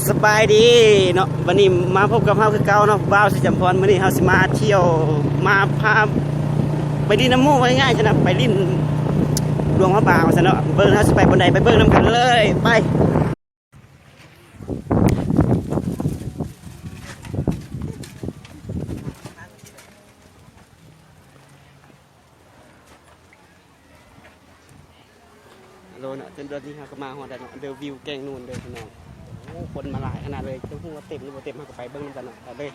ສະບາຍດີເນາະ ວັນນີ້ມາພົບກັບເຮົາຄືເກົ່າເນາະ ບ່າວສີຈຳພອນ. ມື້ນີ້ເຮົາຊິມາທ່ຽວ ມາພາໄປຫຼິ້ນນຳໝູ່ ວ່າງ່າຍໆ ຊັ້ນນະ ໄປຫຼິ້ນຫຼວງພະບາງ ວ່າຊັ້ນເນາະ. ເບິ່ງເຮົາຊິໄປບ່ອນໃດ ໄປເບິ່ງນຳກັນເລີຍ ໄປ. ໂລເນາະ ຈົນຕອນນີ້ເຮົາກໍມາຮອດແລ້ວເນາະ The View ແກ້ງນູນເດີພີ່ນ້ອງ. ໂອ້ ຄົນມາຫຼາຍຂະໜາດເລີຍ ຈະຮູ້ວ່າເຕັມຫຼືບໍ່ເຕັມ ເຮົາກໍໄປເບິ່ງນຳກັນເນາະ ໄປເລີຍ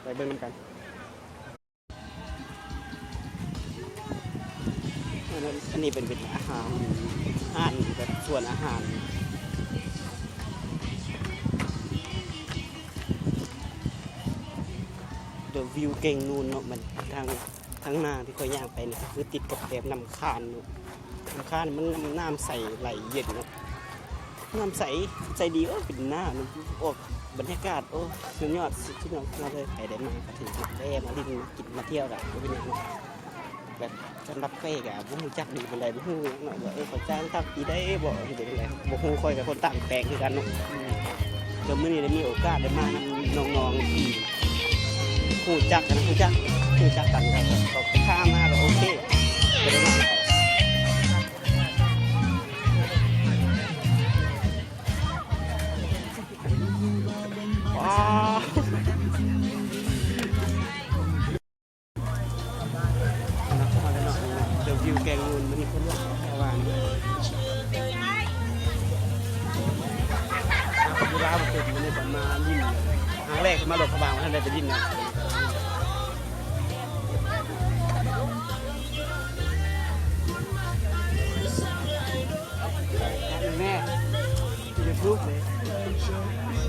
ໄປເບິ່ງນຳກັນ. ອັນນັ້ນ ອັນນີ້ເປັນ ເປັນອາຫານ ຮ້ານແບບສວນອາຫານ The View ແກ້ງນູນເນາະ. ມັນທາງ ທາງໜ້າທີ່ຂ້ອຍຍ່າງໄປນີ້ ກໍຄືຕິດກັບແບບນ້ຳຄານເນາະ ນ້ຳຄານມັນ ນ້ຳໃສໄຫຼເຢັນເນາະ ນ້ຳໃສ ໃສດີ. ໂອ້ ເປັນໜ້າ ອອກບັນຍາກາດ ໂອ້ ສຸດຍອດ ສຸດຍອດເລີຍ. ໃຜໄດ້ມາກໍຖືວ່າແວ່ມາຫຼິ້ນ ມາກິນ ມາທ່ຽວກໍບໍ່ເປັນຫຍັງເນາະ. ແບບສຳລັບຂ້ອຍກໍບໍ່ຮູ້ຈັກດີປານໃດ ບໍ່ຮູ້ເນາະວ່າ ເອີ ເຂົາຈ້າງຕັກປີໃດບໍ່ ຫຼືເປັນຈັ່ງໃດ ບໍ່ຮູ້. ຂ້ອຍກໍຄົນຕ່າງແຂວງຄືກັນເນາະ ອືມ ກໍມື້ນີ້ໄດ້ມີໂອກາດໄດ້ມານຳນ້ອງໆທີ່ຮູ້ຈັກກັນ ຮູ້ຈັກ ຮູ້ຈັກກັນ ກໍ ກໍພາມາ ກໍໂອເຄ ກໍໄດ້ມາ. ວ້າວ The View ແກ້ງນູນ ມື້ນີ້ຄົນຫຼາຍແທ້ວ່າ ມາຢູ່ລາວບໍ່ເປັນ ມື້ນີ້ກໍມາຫຼິ້ນ ຄັ້ງແລກທີ່ມາຫຼວງພະບາງ ບໍ່ທັນໄດ້ໄປຫຼິ້ນນະ. ແມ່ YouTube ເດ້ ດຽວນີ້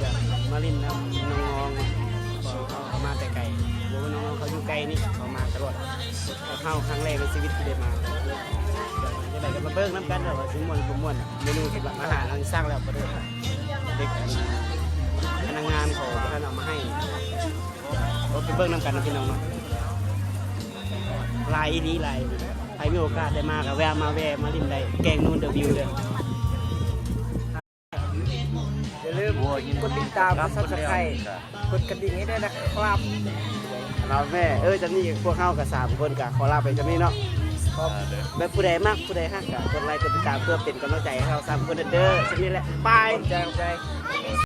ກໍມາຫຼິ້ນນຳນ້ອງໆ ເພາະເຮົາກໍມາແຕ່ໄກ ບໍ່ວ່ານ້ອງໆເຂົາຢູ່ໃກ້ນີ້ ເຂົາມາຕະຫຼອດ. ເຮົາຄັ້ງແລກໃນຊີວິດທີ່ໄດ້ມາ ຈັ່ງໃດກໍມາເບິ່ງນຳກັນວ່າຊິມ່ວນຫຼືບໍ່ມ່ວນ. ເມນູສຳລັບອາຫານເຮົາສັ່ງແລ້ວ ບໍ່ໄດ້ ເດັກ ພະນັກງານເຂົາບໍ່ທັນເອົາມາໃຫ້. ກໍໄປເບິ່ງນຳກັນເນາະ ພີ່ນ້ອງເນາະ. ຫຼາຍອີ່ຫຼີ ຫຼາຍອີ່ຫຼີ. ໃຜມີໂອກາດໄດ້ມາກໍແວ່ມາ ແວ່ມາຫຼິ້ນໄດ້ ແກ້ງນູນ The View ເດີ. ຢ່າລືມກົດຕິດຕາມ ກົດ Subscribe ກົດກະດິ່ງໃຫ້ດ້ວຍນະຄັບ. ລາວແມ່ ເອີ ຈຳນີ້ພວກເຮົາກໍສາມຄົນກໍຂໍລາໄປຈຳນີ້ເນາະ. ແບບຜູ້ໃດມັກ ຜູ້ໃດຮັກກໍກົດໄລກົດຕິດຕາມ ເພື່ອເປັນກຳລັງໃຈໃຫ້ເຮົາສາມຄົນເດີ. ຈຳນີ້ແຫຼະ ບາຍ ຂອບໃຈ ຂອບໃຈ.